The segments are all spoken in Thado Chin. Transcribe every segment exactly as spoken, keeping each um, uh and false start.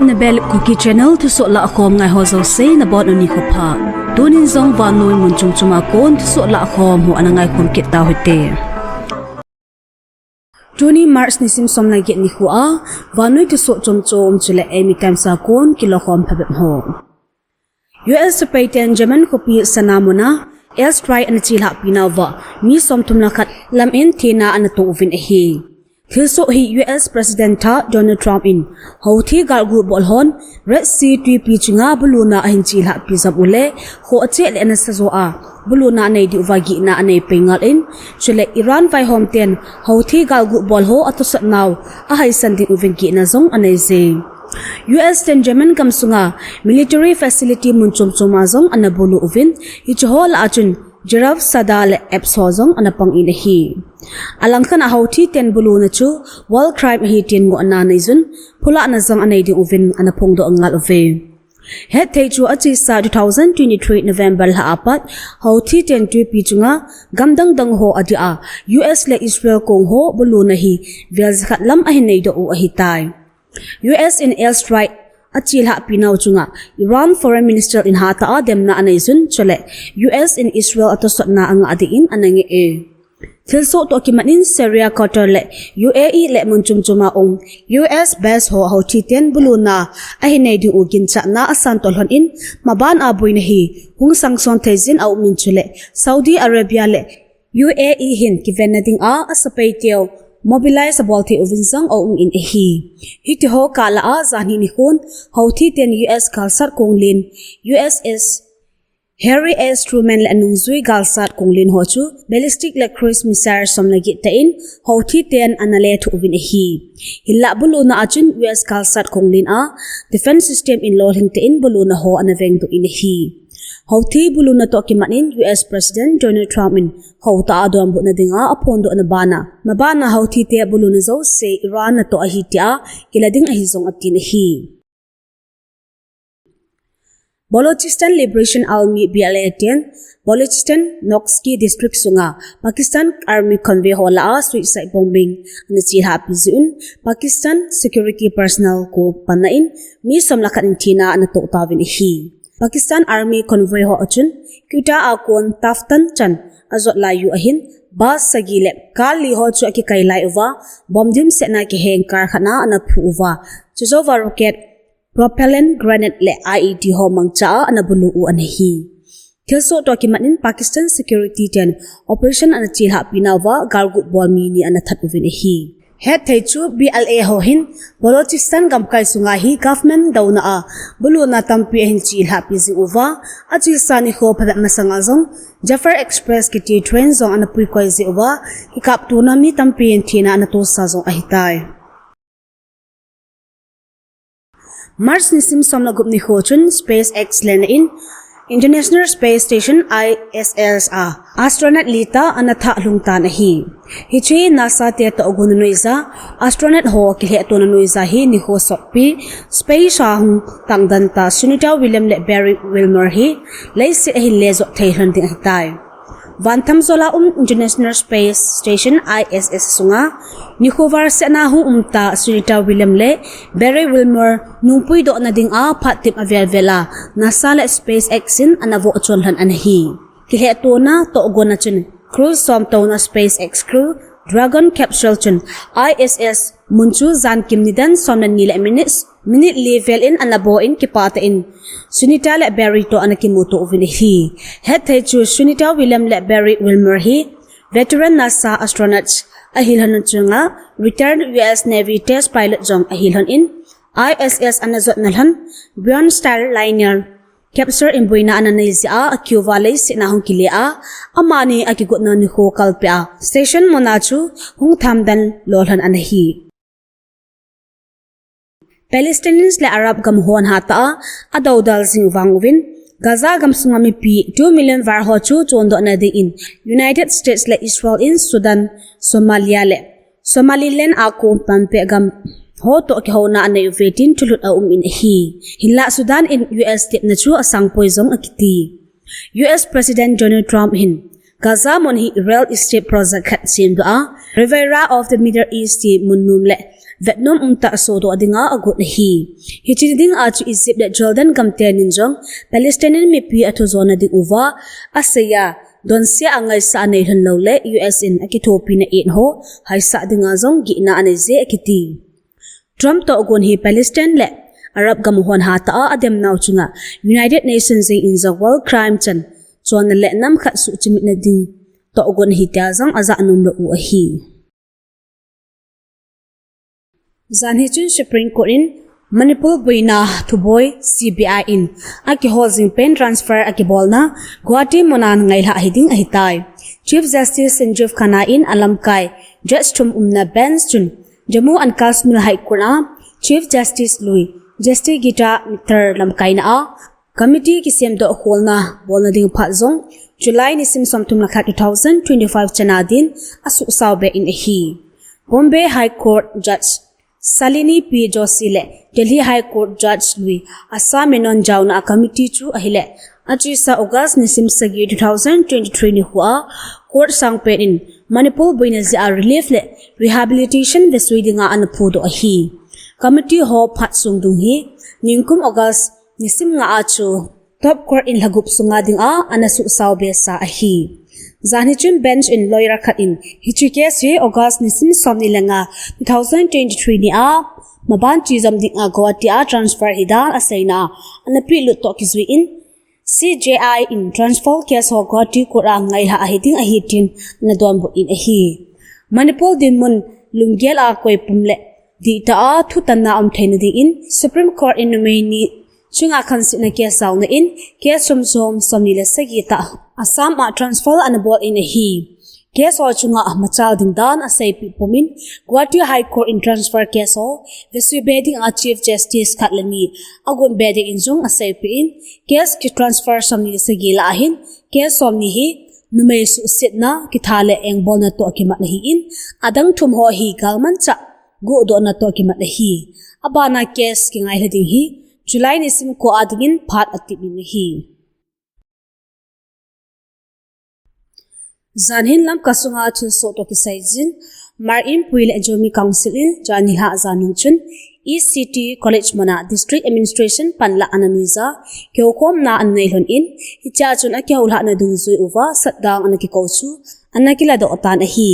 Nabel Kuki Channel thusoh lahkhom ngai ho jouse nabonun nikho pha. Tunin jong vannoi mun chom chom a kon thusoh lahkhom ho ana ngaikhom kit tauhite. Tuni March nisim som le get nikho a vannoi thusoh chom chom chule eimi time'a kon kilokhom phabep ho. U S sepaiten German khopi Sanaa muna airstrike ana chelhahpi nauva mi somthum le khat lamin thina ana tong uvin ahi. Thilsoh hi U S President thah Donald Trump in Houthi galgu bol hon Red Sea twipi chunga buluna ahin chelhahpi jom uleh, kho acheh le ana sajo a, buluna anei diuva gihna anei pei ngal in, chule Iran vaihom ten Houthi galgu bol ho atosot nau ahaisan ding uvin gihna jong anei je. U S ten German gamsunga military facility mun chom chom a jong ana bulu uvin, hiche ho lah a chun Jiraf, Sada le Epso jong ana pang in ahi. Alangkhat a Houthi ten buluna chu war crime ahi tin ngohna nei jun, phulahna jong anei ding uvin ana phongdoh ngal uve. Hetthei chu achesa two thousand twenty-three November lha apat, Houthi ten twipi chunga gam dang dang ho adia, U S le Israel kong ho buluna hi vel jakhat lam ahin neidoh u ahitai. U S in airstrike achelhahpi nau chunga Iran Foreign Minister in hatah a demna anei jun chule U S in Israel atosotna angah dingin ana ngeh e. Thilsoh toh kimat in Syria, Qatar le U A E le mun chom chom a um U S base ho Houthi ten buluna ahin nei ding u ginchatna asan toh lhon in maban a boina hi hung sangson thei jin aum in chule Saudi Arabia le U A E hin kivenna dinga asepai teu mobilize abol thei uvin jong aum in ahi. Hiti ho kah lah a janhi nikhon Houthi ten U S galsat kong len U S S Harry S Truman le anungjui galsat kong len ho chu ballistic le cruise missile som le get tah in Houthi ten ana lethuh uvin ahi. Hinlah buluna a chun U S galsat kong len a defense system in lolhing tah in buluna ho ana vengdoh in ahi. Houthi buluna toh kimat in U S President Donald Trump in kho tah a donbutna dinga aphondohna bana, mabana Houthi te buluna jouse Iran natoh ahi tia kila ding ahi jong atin ahi. Balochistan Liberation Army, B L A ten Balochistan Noxki District sunga Pakistan Army convoy ho lah a suicide bombing ana chelhahpi jeh un Pakistan security personnel ko panna in mi som le khat in thina ana toh tauvin ahi. Pakistan Army convoy ho a chun Quetta a kon Taftan chan ajot lai u ahin, bus sagi le car li ho chu akikai lai uva, bomb dimsetna kiheng car khat na ana phu uva, chujouva rocket, propellant grenade le I E D ho mangcha a ana bulu u ana hi. Thilsoh toh kimat in Pakistan security ten operation ana chelhahpi nauva galgu bol mi ni ana that uvin ahi. Hetthei chu B L A ho hin Balochistan gamkai sunga hi government douna a buluna tampi ahin chelhahpi jing uva, achesa nikho phabep masanga jong Jafar Express kiti train jong ana puikoi jeh uva, kikaptona mi tampi in thina ana tosa jong ahitai. March nisim som le gup nikho chun SpaceX lenna in International Space Station, I S S, a astronaut li tah ana thah lhung tan ahi. Hiche NASA te tohgonna noija, astronaut ho kilhehtona noija hi nikho sotpi space a hung tangden tah Sunita Williams le Barry Wilmer hi leiset ahin lejot thei lhon ding ahitai. Vanthamjol a um International Space Station, I S S, sunga nikho varsetna hung um tah Sunita Williams le Barry Wilmer nungpuidohna dinga phat tep avel vel a NASA le SpaceX in ana vohchon lhon ana hi. Kilhehtona tohgonna chun crew som touna SpaceX Crew Dragon capsule chun I S S mun chu jankim nidan som le ni le minutes minute li vel in ana bol in kipah tah in Sunita le Barry toh ana kimuto uvin ahi. Hetthei chu Sunita Williams le Barry Wilmer hi veteran NASA astronauts ahi lhon chunga retired U S Navy test pilot jong ahi lhon in I S S ana jotna lhon Beyond Starliner capsule in boina ana nei jeh a akiuva leiset na hung kile a, amani akigotna nikho kalpeh a station muna chu hung thamden lou lhon ana hi. Palestinians le Arab gam hon hatah a adoudal jing vang uvin, Gaza gamsunga mipi two million val ho chu chondohna dingin United States le Israel in Sudan, Somalia le Somaliland a kon panpeh gam ho toh kihouna anei uve tin thulhut aum in ahi. Hinlah Sudan in U S tepna chu asangpoi jong akiti. U S President Donald Trump hin Gaza mun hi real estate project khat semdoh a, Riviera of the Middle East ti mun nom le vetnom umtah sodoh dinga agot ahi. Hiche ding a chu Egypt le Jordan gamtenin jong Palestinian mipi athujonna ding uva aseiya, donse a ngaisah anei lhon lou le U S in akithopina in ho haisah dinga jong gihna anei je akiti. Trump tohgon hi Palestine le Arab gam hon hatah a ademnau chunga United Nations jeng in jong war crime chan chonna le nam khat suhchimitna ding tohgon ahi tia jong ajah nom lou u ahi. Janhi chun Supreme Court in Manipur boina thuboi C B I in akihol jing pen transfer akibolna Guwahati muna ngailha hiding ahitai. Chief Justice Sanjiv Khanna in alamkai judge thum umna bench chun Jammu and Kashmir High Court a Chief Justice lui Justice Geeta Mitra lamkaina a committee kisemdoh kholna bolna ding phat jong July nisim somthum le khat two thousand twenty-five chana din asuhsao be in ahi. Bombay High Court Judge Shalini P Joshi le Delhi High Court Judge lui Assam Menon jaona a committee chu ahile, achesa August nisim sagi two thousand twenty-three nikho a court sangpen in Manipur boina jeh a relief le rehabilitation vesui dinga ana phudoh ahi. Committee ho phat sung dung hi nikum August nisim nga a chu top court in lhagup sunga dinga ana suhsao be sa ahi. Janhi chun bench in lawyer khat in hiche case hi August nisim somni le nga two thousand twenty-three ni a maban chejom dinga Guwahati a transfer hidan aseina a ana pehlut toh kijui in C J I in transfer case ho Guwahati court a ngailha hiding ahi tin ana donbut in ahi. Manipur dinmun lunggel a koipum le dihtah a thutanna um theina dingin Supreme Court in numei ni chunga khansetna case jaona in case som som somni le sagi tah Assam a transfer ana bol in ahi. Case ho chunga machal ding dan aseipeh pumin Guwahati High Court in transfer case ho vesui be dinga Chief Justice khat le ni agon be dingin jong aseipeh in case kitransfer somni le sagi lah a hin case somni hi numei suhsetna, kitha le engbolna toh kimat ahin, adang thum ho hi galmanchah guhdohna toh kimat ahi. Abana case kingailha ding hi July nisim ko a dingin phat atep in ahi. Janhin Lamka sunga thilsoh toh kisai jin, Hmar Inpui le Zomi Council in janhi lha janung chun E C T College muna District Administration panlah ana nuija kihoukhomna ana nei lhon in, hichea chun akihoulhahna dungjui uva shutdown ana kikou chu ana kiladoh tan ahi.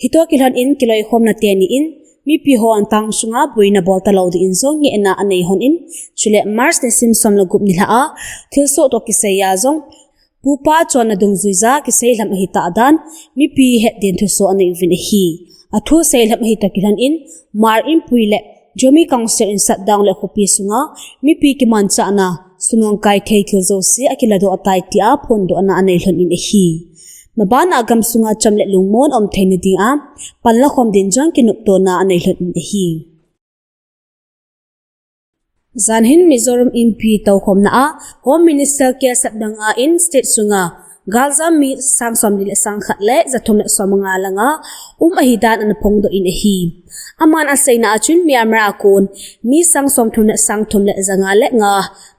Hitoh kilhon in kiloikhomna teni in mipi hon town sunga boina bol talou dingin jong ngehna anei lhon in, chule March nisim som le gup nilhah a thilsoh toh kisaiya jong pupa chonna dungjuija kiseilham ahitah dan mipi hetdin thusoh anei uvin ahi. Athu seilham ahi toh kilhon in Hmar Inpui le Zomi Council in shutdown le khopi sunga mipi kimanchahna sunong kai thei thil jouse akiladoh tai tia phondohna anei lhon in ahi. Mabana gam sunga cham le lungmon um theina dinga panlakhom din jong kinoptona anei lhon in ahi. Janhin Mizoram Inpi toukhomna a Home Minister K Sapdanga in state sunga galjam mi sang somli le sang khat le jathum le somnga langa um ahidan ana phongdoh in ahi. Aman aseina a chun Myanmar a kon mi sang somthum le sang thum le janga le nga,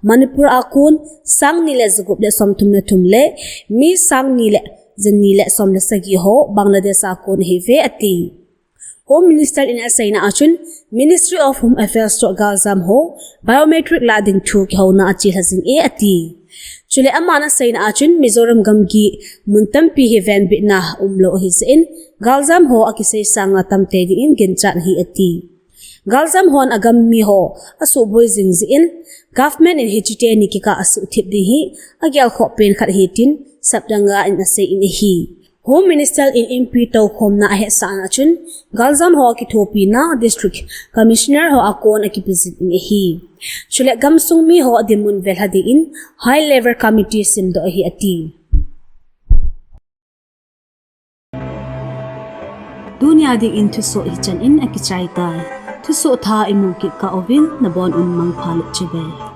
Manipur a kon sang ni le jagup le somthum le thum le mi sang ni le jani le som le sagi ho Bangladesh a kon ahiuve ati. Home Minister in aseina a chun Ministry of Home Affairs toh galjam ho biometric lah ding thu kihouna achelha jing e ati. Chule aman aseina a chun Mizoram gamgi mun tampi hi venbitna umlou ahi jeh in galjam ho akisei sanga tamtei dingin ginchat ahi ati. Galjam hon agam mi ho asuhboi jing jeh in government in hiche teni kikah asuhthip ding hi agelkhoh pen khat ahi tin Sapdanga in asei in ahi. Home Minister in Inpi toukhomna ahetsahna chun galjam ho akithopina District Commissioner ho a kon akipe jing in ahi. Chule gamsung mi ho dinmun velha dingin High Level Committee semdoh ahi ati. Tunia dingin thusoh hichan in akichai tai. Thusoh thah imu kit kah uvin nabon un mangpha le chibai.